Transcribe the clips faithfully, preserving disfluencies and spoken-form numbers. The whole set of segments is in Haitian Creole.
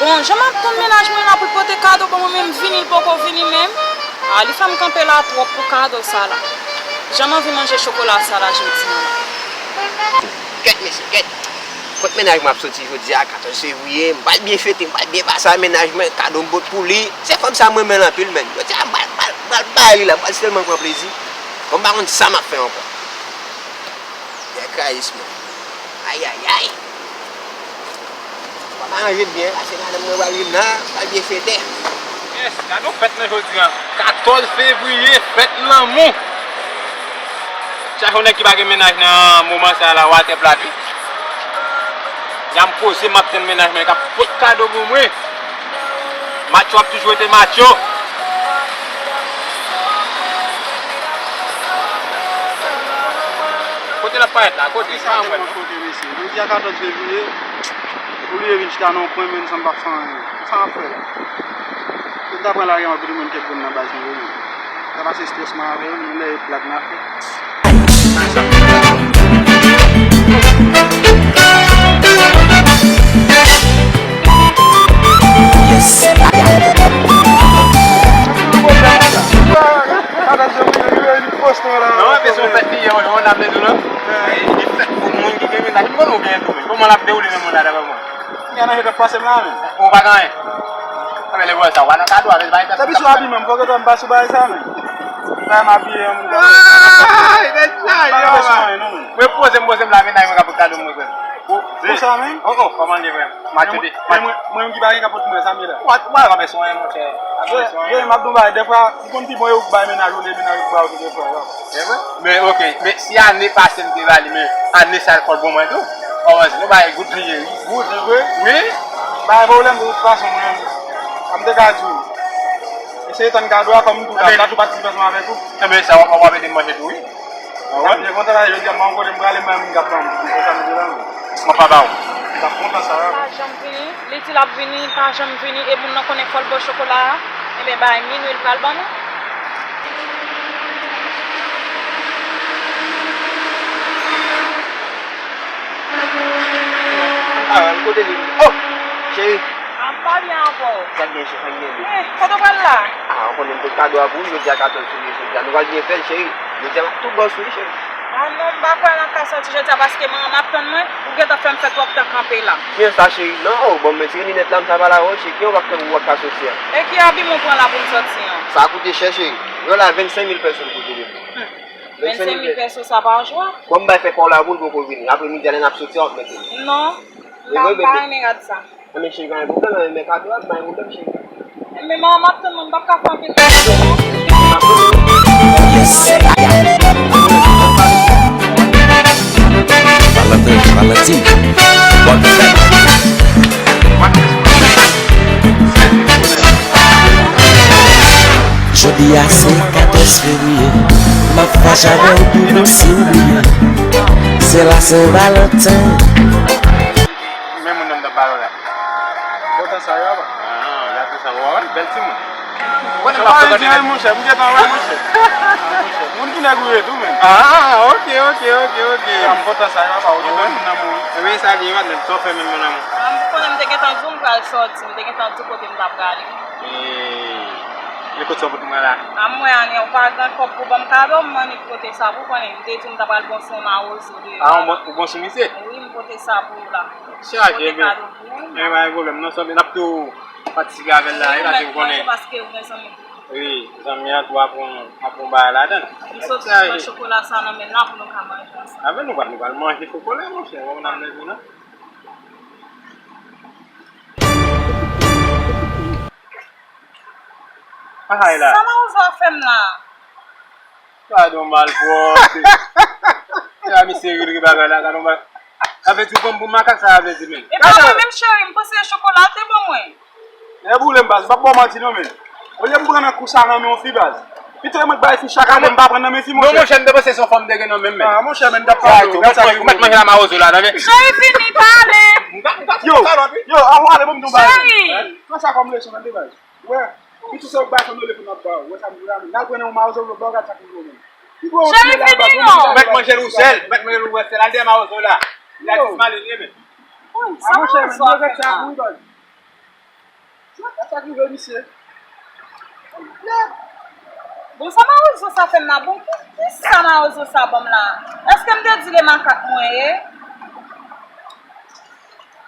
Bon, jan m ap tann mennaj mwen la pou l pote kado ban mwen, men m vini, l poko vini menm. A, li fè m kanpe la twòp pou kado sa la. Jan m anvi manje chokola sa la jodi a la. Kèt, mesye, kèt. Kot mennaj mwen ap soti jodi a, katòz fevriye, m pral byen fete, m pral byen pase ak mennaj mwen, kado m pot pou li. Se fanm sa m renmen l anpil, menn. Jodi a, m pral, m pral, m pral bay li la, m pral sèlman pran plezi. Bon, m pa konn sa m ap fè ankò. Dèkrayisman. Ayayay. Fò m aranje byen, pase madanm mwen pral vin la, pral byen fete. Yes, gade yon fèt nan jodi a. Katòz fevriye, fèt lanmou. Chak yon nèg ki pa gen mennaj nan moman sa la, watè plat wi. Jan m poze, m ap tann mennaj mwen k ap pot kado pou mwen. Macho ap toujou rete macho. Kote l ap parèt la? Kote? Sa mwen. Kote, mesye? Jodi a katòz fevriye, olye vin chita nan yon kwen, menm san m pa fè anyen. Sa m ap fè la? Pou m ta pran lari an, ap vin mwen kèk moun nan baz mwen yo. Ta pase estrès mwen avè yo, menm lè e blag n ap fè. Yes. Non, men se yon fèt li ye, on ap di nou. Li fèt pou moun ki gen mennaj. M konnen ou gen tou, men kòman l ap dewoule nan mond la, daprè mwen? Gen nan jete pase m la, men. Ou pa gen anyen. Sa vle di sa, w pa nan kado a, men bay pèsonn. Depi sou abiman, m fòk yo m pa sou bagay sa, men. Sa m abiye, yon moun ka. Ay, nèg sa, yo. Pa gen pèsonn anyen, non, men. Mwen poze m, poze m la, men nan mwen ka pou kado m, mwen. Pou sa, men? Oh, oh, kòman li, frè? Match de. Mwen, mwen, mwen ki pa gen kapot mwen, sa m ye la. Wa, wa, pa bezwen, monchè. Pa bezwen. Yo, m ap di w bagay, dèfwa, m konn pi bon yo k bay mennaj ou, lè mennaj ou k ba ou tou dèfwa, yo. E vre? Men, ok, men si ane pase m te ba li, men ane sa l fò l bon mwen tou. Kòman se? Nou bay goud li ye, wi. Goud li vre? Wi. Bay pwoblèm de tout fason, mwen, sa m te ka di w. Eseye tann kado a, kòm m tou la, m ta tou patisipe ansanm avèk ou. Enben, sa w ap, w ap ede m manje tou, wi. Ah, w ap byen kontan la, jodi a, m pa kote m prale, m pa menm gad ban m. Se sa m di la, men. M ap pa ba w. M t ap kontan sa. Pa janm vini. Li di l ap vini, li pa janm vini, e moun nan konnen fò l ba w chokola a. Enben, bay minwi, l pral ban nou. Ah, kote li? Oh! Cheri. Ah, m pa byen avè w. Sa k gen, cheri, sa k gen, baby? Eh, kote w pral la? Ah, ou konnen m pot kado a pou ou, jodi a katòz fevriye, jodi a. Nou pral byen fè l, cheri. Jodi a, m ap tou bòs ou, wi, cheri. Ah non, m pa kwè n ap ka soti jodi a paske manman m ap tann mwen. Ou gentan fè m fè twòp tan kanpe la. Kijan sa, cheri? Non, oh, bon, m retire linèt la, m sa pale avè w, cheri. Kijan w ap tann ou ap ka soti a? E ki abiman w pran la pou m soti an? Sa koute chè, cheri. Yo la, vennsenk mil pèsòn pou jwe. Hmm. Vennsenk mil pèso sa pa jwe. Bon, m bay fè kò w la pou l poko vini. Apre midi a, lè n ap soti a, w ap mete l. Non. E non, vre, m pa renmen rad sa. Enben, cheri, pa gen pwoblèm, enben, kado a, pa gen pwoblèm, cheri. Enben, manman m ap tann mwen, m p ap ka fè anpil bagay non. Yes. Valentin, Valentin. Bonne fête. Jodi a se katòz fevriye, m ap fache avè w tou, si w bliye. Se la Sen Valanten. Men moun nan m t ap pale w la. Kontan sa yo, apa? Ah, y ap fè sa, w wè, bèl timoun. Ou konnen m pa frekan nèg. Monchè, m gentan wè, monchè. Ah, monchè. Moun ki nèg ou ye tou, menm. Ah, ok, ok, ok, ok. Ah, m kontan sa yo, apa? Ou gentan moun nan moun. Enben, sa li ye, patnè, sa w fè menm, mon amour? Ah, m konnen m te gentan di w m pral sòti, m te gentan di w kote m t ap prale. E, e kot sa w pot mwen la? A mwen ane, ou pa gen kòb pou ban m kado, m annik pote sa pou konnen. M te di w m ta pral bon sou mawozo deyò. A, ou bon, ou bon sou misye? Wi, m pote sa pou ou la. Chaje, men. Pote kado pou ou. Men pa gen pwoblèm, non, sanble n ap tou patisipe avè l la, e pa di ou konnen. Wi, paske ou gen zanmi. Wi, zanmi an tou ap yon, ap yon bagay ladan l. M soti pran chokola sa nan men l la pou nou ka manje ansanm. A, men nou pral, nou pral manje chokola, monchè, ou wè moun ap nan jou nan. Ahay la. Sa mawozo ap fè m la? Gade yon malpwòpte. Se a misye ri, ri bagay la, gade yon bagay. Sa vle di ou pran m pou makak, sa vle di menm. E pa mwen menm, cheri, m panse se chokola w te ban mwen. Lè boule m baz, m p ap ba w manti non, men. Olye m pran nan kou sa nan men yon fi baz. Pito mwen bay fi chak ane, m pa pran nan men fi, monchè. Non, monchè, m te panse se yon fanm te gen nan men m, men. Ah, monchè, men, m t ap pale w, gad sa ki rive. Ou mèt manje la mawozo la, tande? Cheri, fini pale. Yo, yo, ann ale pou m di w bagay. Cheri. Pran sa kòm leson, tande, baz. Wè, pitit sa w bay fanm nan telefòn ap ba w. Wè sa m di la, men. N al pran nan yon mawozo, ba w gad sa k rive w menm. Pi gwo yon ti medal baz, yon medal. Ou mèt manje l ou sèl, ou mèt manje l ou sèl. Al dèyè mawozo la. Li a ti malere, men. Wi, sa mawozo ap fè la? Sa k rive, misye? Bon, sa mawozo sa fè m la? Bon, ki, ki sa mawozo sa ban m la? Èske m te di le makak mwen ye?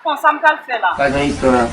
Bon, sa m pral fè la? Pa gen istwa.